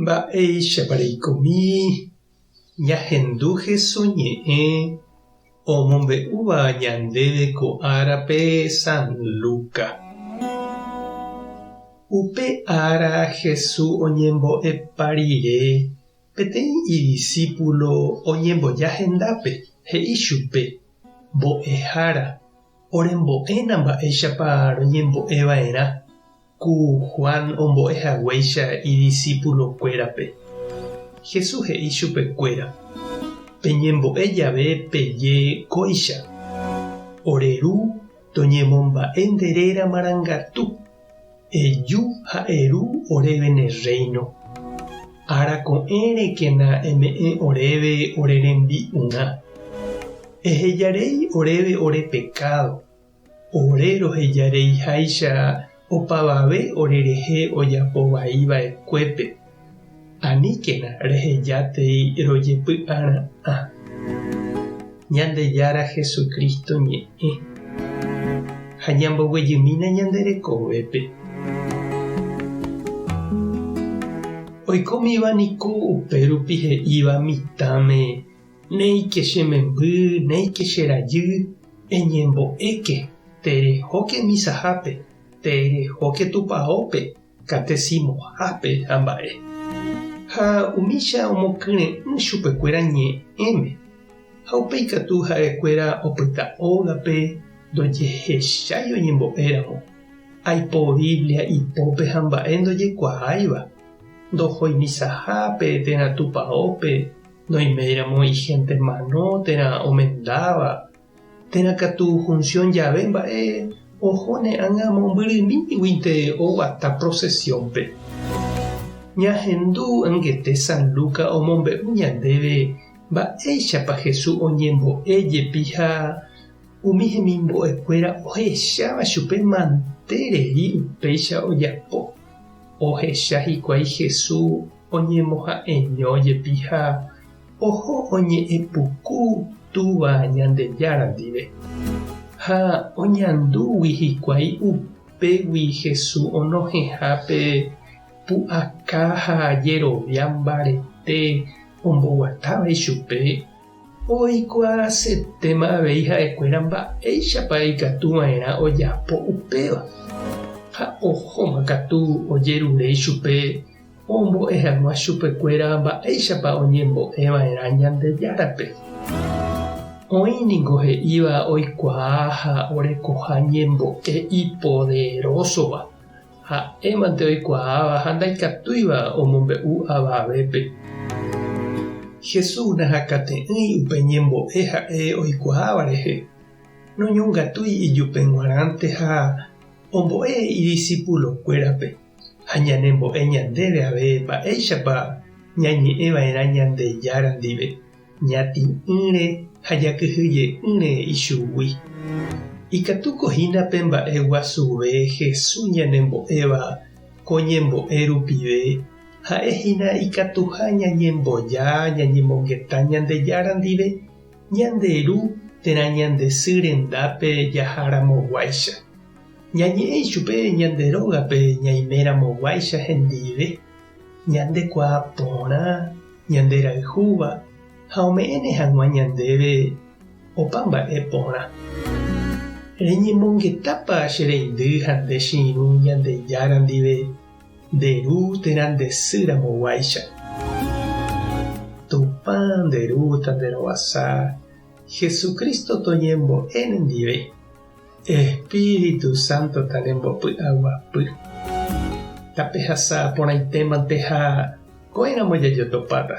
Mba'éichapa reikomi ñahendu Hesu ñe'ẽ omombe'úva ñandéve ko árape San Luca. Upe ára Hesu oñembo'epa rire peteĩ idisípulo oñemboja hendápe, he'i chupe, Mbo'ehára, orembo'éna mba'éichapa roñembo'e va'erã ku Juan ombo'e haguéicha idisipulokuérape. Jesús he'i chupekuéra, Peñembo'e jave peje kóicha, Ore Ru, toñemomba'e nde réra marangatu, eju ha eru oréve ne rréino. Ára ko'ẽrekena eme'ẽ oréve ore rembi'urã. Ehejarei oréve ore pekádo, Ore rohejareiháicha opavave orerehe ojapo vai va'ekuépe, aníkena rehejátei rojepy'ara'ã. Ñandejára Jesucristo ñe'ẽ, ha ñamboguejymína ñande rekovépe. Oikómiva niko upérupi he'íva mitãme Néike che memby, néike che rajy, eñembo'éke, terehóke misahápe, terehóke tupaópe, katesimohápe ha mba'e. Ha umícha omokyre'ỹ chupekuéra ñe'ẽme, ha upéi katu ha'ekuéra opyta ógape ndojehechái oñembo'éramo, aipo Biblia ipópe ha mba'e ndojekuaáiva, ndohói misahápe térã tupaópe, Noiméiramo ihénte mano térã omendáva, térã katu hunsión jave mba'e ohóne ág̃a mombyrymíguinte oguata prosesiónpe. Ñahendu angete San Luca omombe'u ñandéve mba'éichapa Jesús oñembo'e jepi ha umi hemimbo'ekuéra ohecháva chupe manterei upéicha ojapo. Ohecha hikuái Jesús oñemoha'eño jepi ha oho oñe'ẽ puku Túva Ñandejára ndive. Ha oñandúgui hikuái upégui Jesús onohẽha pe pu'aka ha jerovia mbarete omboguatáva ichupe, Oikuaasetéma avei ha'ekuéra mba'éichapa ikatu va'erã ojapo upéva. Ha ohóma katu ojerure ichupe ombo'e hag̃ua chupekuéra mba'éichapa oñembo'e va'erã Ñandejárape. Oĩ ningo he'íva oikuaa ha orekoha ñembo'e ipoderósova, Ha'émante oikuaáva ha ndaikatúiva omombe'u avavépe. Jesús nahakate'ỹi upe ñembo'e ha'e oikuaáva rehe, noñongatúi ijupe g̃uarãnte ha ombo'e idisipulokuérape, ha ñanembo'e ñandéve ave mba'éichapa ñañe'ẽ va'erã Ñandejára ndive. Ñatĩ'ỹre ha jakyhyje'ỹre ichugui. Ikatúko hína pe mba'e guasuve Jesús ñanembo'éva ko ñembo'e rupive, ha'e hína ikatuha ñañemboja ñañemongeta Ñandejára ndive ñande ru térã ñande sy rendápe jaharamoguáicha. Ñañe'ẽ ichupe ñande rógape ñaimeramoguáicha hendive. Ñandekuaa porã ñanderayhúva ha ome'ẽne hag̃ua ñandéve opa mba'e porã. Reñemongetápa che reindy ha nde che irũ Ñandejára ndive nde ru térã nde sy ramoguáicha? Tupã nde ru tanderovasa, Jesucristo toñembo'e nendive. Espíritu Santo tanembopy'aguapy. Tapehasa porãitémante ha ko'ẽramo jajotopáta.